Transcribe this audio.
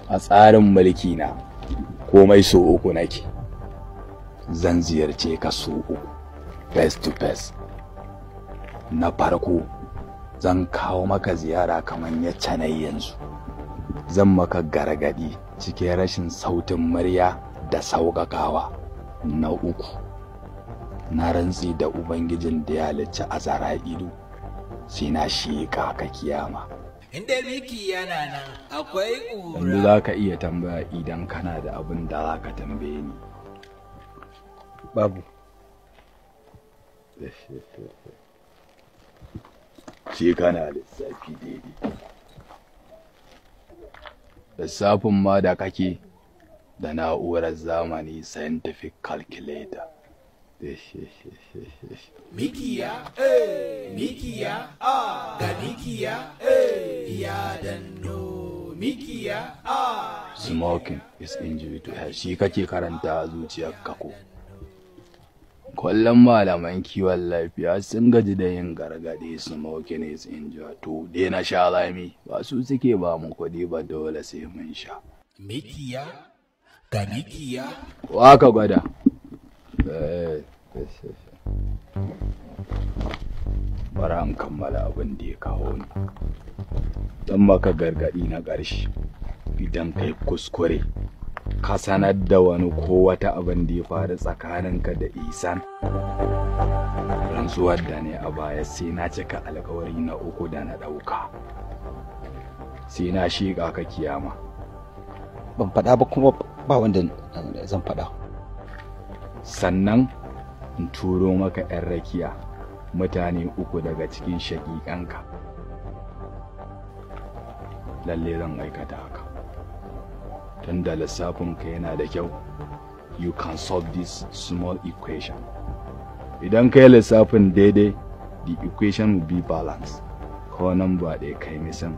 A tsarin mulki na komai so uku nake. Zan ziyarce ka so uku, face to face. Na farko, zan kawo maka ziyara kamar yacce na yi yanzu. Zan maka gargaɗi cikin rashin sautin murya da sauƙaƙawa. Na uku, na rantsi da Ubangijin da ya halicci Azara'ilu, sai na sheƙa ka kiyama. Inda miki yana nan akwai ƙura. Yanzu za ka iya tambaya idan kana da abin da za ka tambaye ni. Babu. Shi kana lissafi daidai. Lissafin ma da kake da na'urar zamani, scientific calculator. Mikiya, mikiya, ga mikiya, ya danno mikiya. Smoking is injury to health. Shi kake karanta a zuciyarka ko? Kullum malaman kiwon lafiya sun gaji da yin gargaɗi, smoking is injury to daina sha rami. Ba su suke ba mu kuɗi ba, dole sai mun sha. Mikiya, ga mikiya. Wa ka gwada? Eh, bara in kammala abin da ya kawo ni. Don maka gargaɗi na ƙarshe, idan kai kuskure ka sanar da wani ko wata abin da ya faru tsakaninka da Isan, rantsuwar da ne a baya, sai na cika alkawari na uku da na ɗauka, sai na shiƙa ka kiyama. Ban faɗa ba, kuma ba wanda zan faɗa. Sannan in turo maka 'yan rakiya, mutane uku daga cikin shaƙiƙanka. Lalle zan aikata haka, tunda lissafinka yana da kyau. You can solve this small equation. Idan kai lissafin daidai, the equation will be balanced. Ko nan ba ɗaya kai misan.